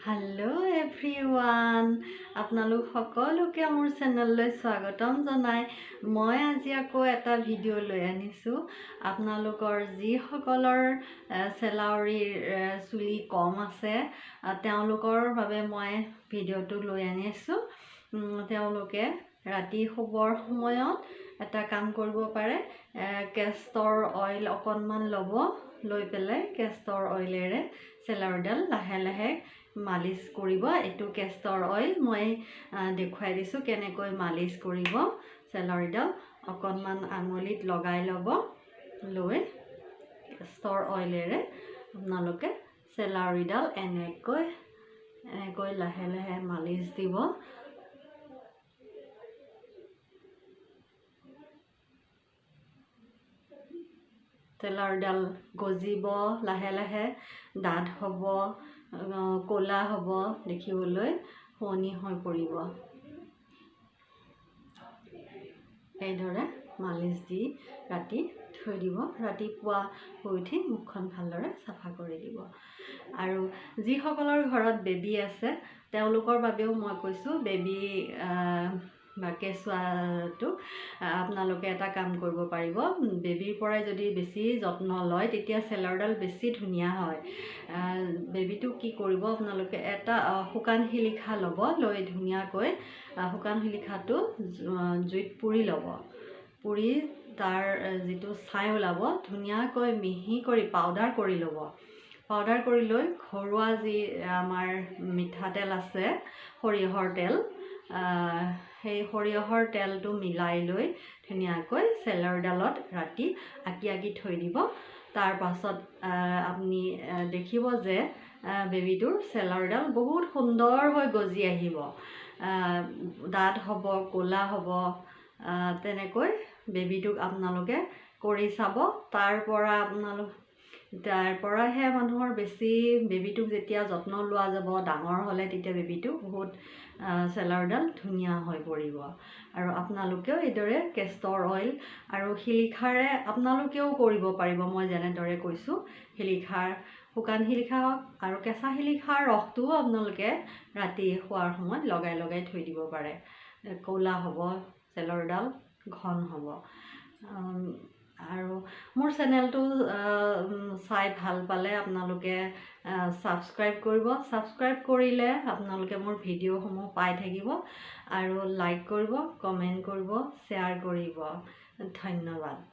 Hello' everyone, আপোনালোক সকলোকে মোৰ চেনেললৈ স্বাগতম জনাই মই আজি আকৌ এটা ভিডিঅ' লৈ আনিছোঁ। আপোনালোকৰ যিসকলৰ চেলাউৰিৰ চুলি কম আছে, তেওঁলোকৰ বাবে মই ভিডিঅ'টো লৈ আনিছোঁ। তেওঁলোকে ৰাতি শুবৰ সময়ত এটা কাম কৰিব পাৰে। কেষ্টৰ অইল অকণমান ল'ব, লৈ পেলাই কেষ্টৰ অইলেৰে চেলাউৰিডাল লাহে লাহে মালিচ কৰিব। এইটো কেষ্টৰ অইল মই দেখুৱাই দিছোঁ কেনেকৈ মালিচ কৰিব। চেলাউৰিডাল অকণমান আঙুলিত লগাই ল'ব, লৈ কেষ্টৰ অইলেৰে আপোনালোকে চেলাউৰিডাল এনেকৈ এনেকৈ লাহে লাহে মালিচ দিব। চেলাউৰিডাল গজিব, লাহে লাহে ডাঠ হ'ব, ক'লা হ'ব, দেখিবলৈ শুৱনি হৈ পৰিব। এইদৰে মালিচ দি ৰাতি থৈ দিব। ৰাতিপুৱা শুই উঠি মুখখন ভালদৰে চাফা কৰি দিব। আৰু যিসকলৰ ঘৰত বেবী আছে তেওঁলোকৰ বাবেও মই কৈছোঁ, বেবী বা কেঁচুৱাটো আপোনালোকে এটা কাম কৰিব পাৰিব। বেবীৰ পৰাই যদি বেছি যত্ন লয় তেতিয়া চেলাউৰিডাল বেছি ধুনীয়া হয়। বেবীটোক কি কৰিব আপোনালোকে, এটা শুকান শিলিখা ল'ব, লৈ ধুনীয়াকৈ শুকান শিলিখাটো জুইত পুৰি ল'ব। পুৰি তাৰ যিটো ছাই ওলাব ধুনীয়াকৈ মিহি কৰি পাউডাৰ কৰি ল'ব। পাউডাৰ কৰি লৈ ঘৰুৱা যি আমাৰ মিঠাতেল আছে, সৰিয়হৰ তেল, সেই সৰিয়হৰ তেলটো মিলাই লৈ ধুনীয়াকৈ চেলাউৰিডালত ৰাতি আঁকি আঁকি থৈ দিব। তাৰ পাছত আপুনি দেখিব যে বেবীটোৰ চেলাউৰিডাল বহুত সুন্দৰ হৈ গজি আহিব, ডাঠ হ'ব, ক'লা হ'ব। তেনেকৈ বেবীটোক আপোনালোকে কৰি চাব। তাৰ পৰা আপোনালোক তাৰ পৰাহে মানুহৰ বেছি বেবীটোক যেতিয়া যত্ন লোৱা যাব ডাঙৰ হ'লে তেতিয়া বেবীটো বহুত চেলাউৰিডাল ধুনীয়া হৈ পৰিব। আৰু আপোনালোকেও এইদৰে কেষ্টৰ অইল আৰু শিলিখাৰে আপোনালোকেও কৰিব পাৰিব। মই যেনেদৰে কৈছোঁ, শিলিখাৰ শুকান শিলিখা হওক আৰু কেঁচা শিলিখাৰ ৰসটোও আপোনালোকে ৰাতি শোৱাৰ সময়ত লগাই লগাই থৈ দিব পাৰে। ক'লা হ'ব চেলাউৰিডাল, ঘন হ'ব। আৰু মোৰ চেনেলটো চাই ভাল পালে আপোনালোকে ছাবস্ক্ৰাইব কৰিব। ছাবস্ক্ৰাইব কৰিলে আপোনালোকে মোৰ ভিডিঅ'সমূহ পাই থাকিব। আৰু লাইক কৰিব, কমেণ্ট কৰিব, শ্বেয়াৰ কৰিব। ধন্যবাদ।